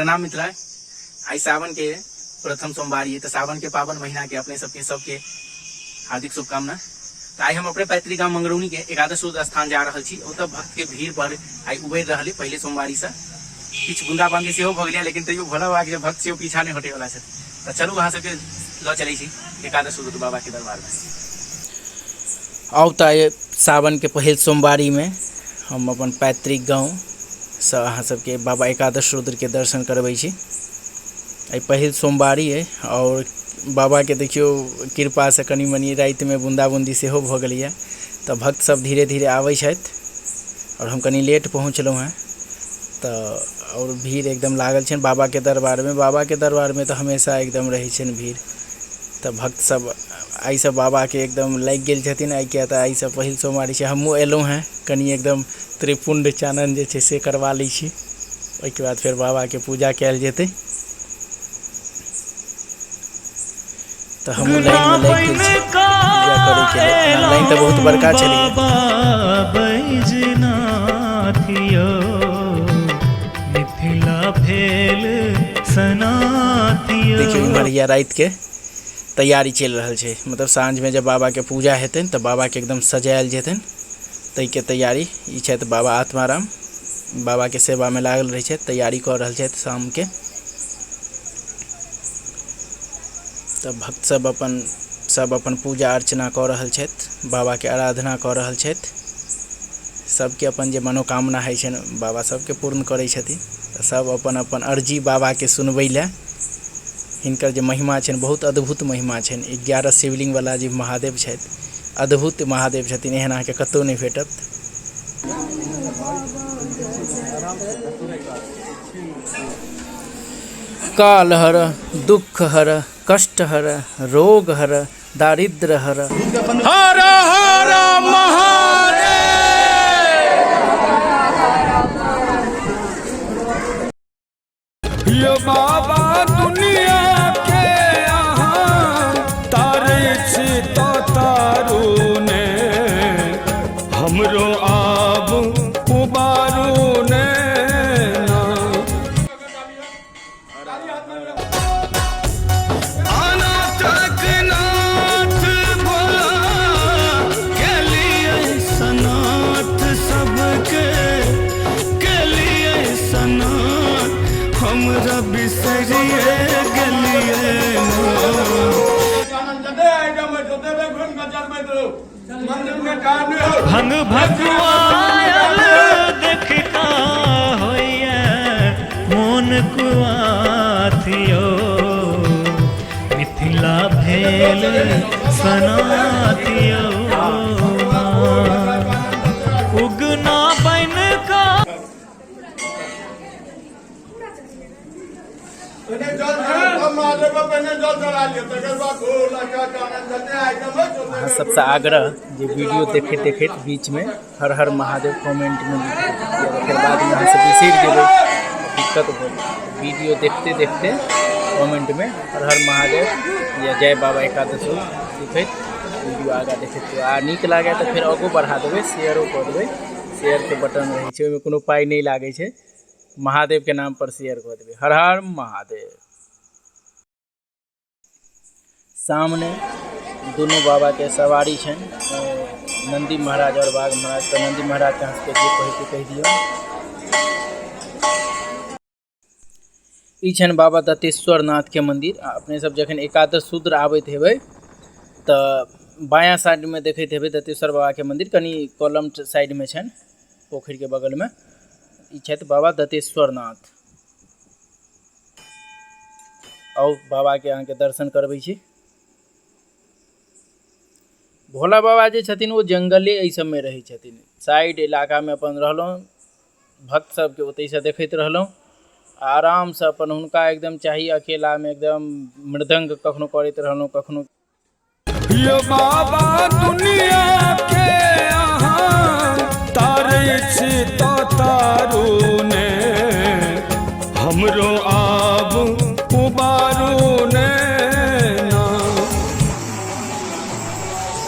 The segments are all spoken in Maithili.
प्रणाम मित्रा। आइ सावन के प्रथम सोमवारी है, तो सावन के पावन महीना के अपने सबके सबके हार्दिक शुभकामना। तो आइ हम अपने पैतृक गांव मंगरौनी के एकादश रुद्र स्थान जा रहल छी। ओतऽ भक्त के भीड़ पर आइ उबरि रहल है। पहिले सोमवारी से किछु बूंदाबांदी सेहो भऽ गेलै, लेकिन तैयो भोला बाबा के भक्त सेहो पीछा नहि हटै वाला छथि। तऽ चलू, अहाँ सबके लऽ चलै छी एकादश रुद्र बाबा के दरबार में। आउ तऽ आइ सावन के पहिल सोमवारी में हम अपन पैतृक गाँव सँ अहाँ सबके बाबा एकादश रुद्र के दर्शन करबै छी। आइ पहिल सोमवारी अइ आओर बाबाके देखियौ कृपासँ कनि मनि रातिमे बून्दा बून्दी सेहो भऽ गेलैए, तऽ भक्त सब धीरे धीरे आबै छथि आओर हम कनि लेट पहुँचलहुँ हेँ। तऽ आओर भीड़ एकदम लागल छनि बाबाके दरबारमे। बाबाके दरबारमे तऽ हमेशा एकदम रहै छनि भीड़। तऽ भक्त सब आइसँ बाबाके एकदम लागि गेल छथिन आइ, किया तऽ आइसँ पहिल सोमवारी छै। हमहूँ अयलहुँ हेँ, कनि एकदम त्रिपुण्ड चानन जे छै से करबा लै छी, ओहिके बाद फेर बाबाके पूजा कयल जेतै। तऽ हमहूँ लाइनमे लागि गेल छी पूजा करैके लेल। लाइन तऽ बहुत बड़का छलैए। देखियौ, इम्हर या रातिके तैयारी चलि रहल छै, मतलब साँझमे जब बाबाके पूजा हेतनि तऽ बाबाके एकदम सजायल जेतनि, ताहिके तैयारी। ई छथि बाबा आत्माराम, बाबाके सेवामे लागल रहै छथि, तैयारी कऽ रहल छथि शामके। तऽ भक्त सब अपन सब अपन पूजा अर्चना कऽ रहल छथि, बाबाके आराधना कऽ रहल छथि। सबके अपन जे मनोकामना होइ छनि, बाबा सबके पूर्ण करै छथिन। तऽ सब अपन अपन अर्जी बाबाके सुनबै लए। हिनकर जे महिमा छनि, बहुत अद्भुत महिमा छनि। 11 शिवलिंगवला जे महादेव छथि, अद्भुत महादेव छथिन, एहन अहाँके कतहु नहि भेटत। काल हर, दुख हर, कष्ट हर, रोग हर, दारिद्र हर, हर हर महादेव। यो बाबा दुनिया के अहाँ तारै छी तऽ तारू ने, हमरो आब उबारू ने ना। अनाथक नाथ भोला केलियै सनाथ, सबके केलियै सनाथ, हमरा बिसरिए गेलियै भंग भगवायल देखता होइए मोन कुआथियो, मिथिला भेल सनाथियो, उगना बन का। अहाँ सबसँ आग्रह जे वीडियो देखैत देखैत बीचमे हर हर महादेव कमेंटमे लिख देबै, किया फेर बादमे अहाँ सब बिसरि जेबै, दिक्कत भऽ जेतै। वीडियो देखते देखते कमेंटमे हर हर महादेव या जय बाबा एकादश लिखैत वीडियो आगाँ देखैत। आ नीक लागै तऽ फेर आगू बढ़ा देबै, शेयरो कऽ देबै। शेयरके बटन रहै छै, ओहिमे कोनो पाइ नहि लागै छै। महादेव के नाम पर शेयर कऽ देबै। हर हर महादेव। सामने दुनू बाबा के सवारी छनि, नंदी महाराज और बाघ महाराज। तऽ नंदी महाराज के अहाँ सबके जे कहै के कहि दियौ। ई छनि बाबा दत्तेश्वर नाथ के मंदिर। आ अपने सब जखन एकादश शूद्र आबैत हेबै तऽ बायाँ साइड में देखैत हेबै दत्तेश्वर बाबा के मंदिर, कनि कलम साइड में छनि, पोखरि के बगल में। ई छथि बाबा दत्तेश्वर नाथ। आउ, बाबा के अहाँके दर्शन करबै छी। भोला बाबा जे छथिन ओ जंगले एहि सबमे रहै छथिन। साइड इलाकामे अपन रहलहुँ, भक्त सबके ओतहिसँ देखैत रहलहुँ आरामसँ। अपन हुनका एकदम चाही अकेलामे, एकदम मृदङ्ग कखनो करैत रहलहुँ, कखनो। यो बाबा दुनिया के अहाँ तारै छी तऽ तारू ने, हमरो आब उबारू ने ना।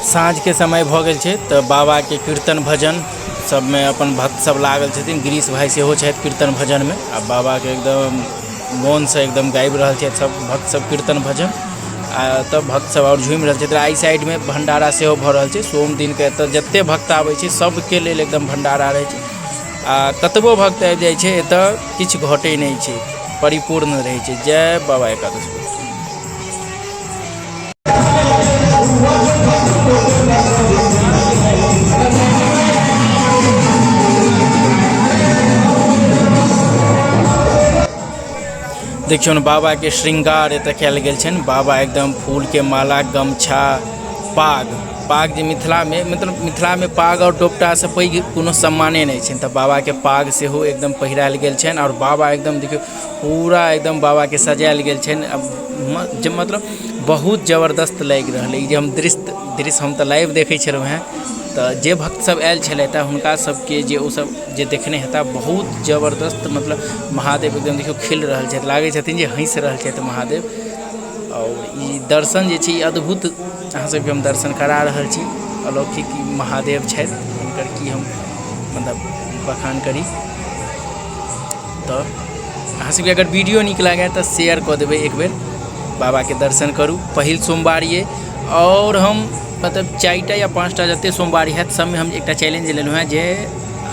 साँझके समय भऽ गेल छै, तऽ बाबाके कीर्तन भजन सबमे अपन भक्त सब लागल छथिन। गिरीश भाइ सेहो छथि कीर्तन भजनमे। आ बाबाके एकदम मोनसँ एकदम गाबि रहल छथि सब भक्त सब कीर्तन भजन। आ एतऽ भक्त सब आओर झूमि रहल छथि। एहि साइडमे भण्डारा सेहो भऽ रहल छै। सोम दिनके एतऽ जते भक्त आबै छै सबके लेल एकदम भण्डारा रहै छै। आ कतबो भक्त आबि जाइ छै एतऽ किछु घटै नहि छै, परिपूर्ण रहै छै। जय बाबा एकादश। देखियौ ने बाबाके श्रृंगार एतऽ कयल गेल छनि। बाबा एकदम फूलके माला, गमछा, पाग, पाग जे मिथिलामे मतलब मिथिलामे पाग आओर डोपटासँ पैघ कोनो सम्माने नहि छनि, तऽ बाबाके पाग सेहो एकदम पहिरायल गेल छनि। आओर बाबा एकदम देखियौ पूरा एकदम बाबाके सजायल गेल छनि। जे मतलब बहुत जबरदस्त लागि रहल अइ जे हम दृश्य दृश्य हम तऽ लाइव देखै छलहुँ हेँ। तऽ जे भक्त सब आयल छलथि हँ हुनका सबके जे ओ सब जे देखने हेता बहुत जबरदस्त, मतलब महादेव एकदम देखियौ खिल रहल छथि, लागै छथिन जे हँसि रहल छथि महादेव। आओर ई दर्शन जे छै ई अद्भुत अहाँ सबके हम दर्शन करा रहल छी। अलौकिक महादेव छथि, हुनकर की हम मतलब बखान करी। तऽ अहाँ सबके अगर वीडियो नीक लागै तऽ शेयर कऽ देबै। एक बेर बाबाके दर्शन करू, पहिल सोमवारी अइ। आओर हम मतलब 4टा या 5टा जते सोमवारी हैत सबमे हम एकटा चैलेंज लेलहुँ हेँ जे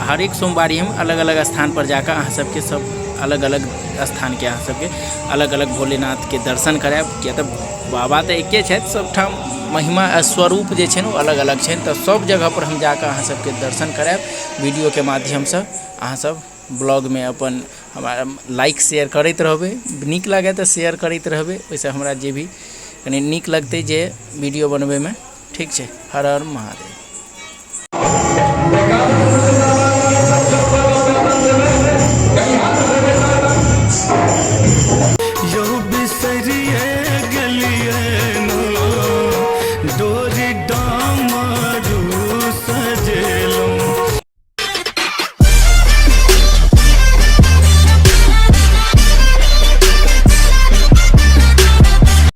हरेक सोमवारी हम अलग अलग स्थानपर जाकऽ अहाँ सबके सब अलग अलग स्थानके अहाँ सबके अलग अलग भोलेनाथके दर्शन करायब। किएक तऽ बाबा तऽ एके छथि, सबठाम महिमा स्वरूप जे छनि ओ अलग अलग छनि। तऽ सब जगहपर हम जाकऽ अहाँ सबके दर्शन करायब वीडियोके माध्यमसँ। अहाँ सब ब्लॉगमे अपन हमरा लाइक शेयर करैत रहबै, नीक लागै तऽ शेयर करैत रहबै, ओहिसँ हमरा जे भी कनि नीक लगतै जे वीडियो बनबैमे। ठीक छै, हर हर महादेव।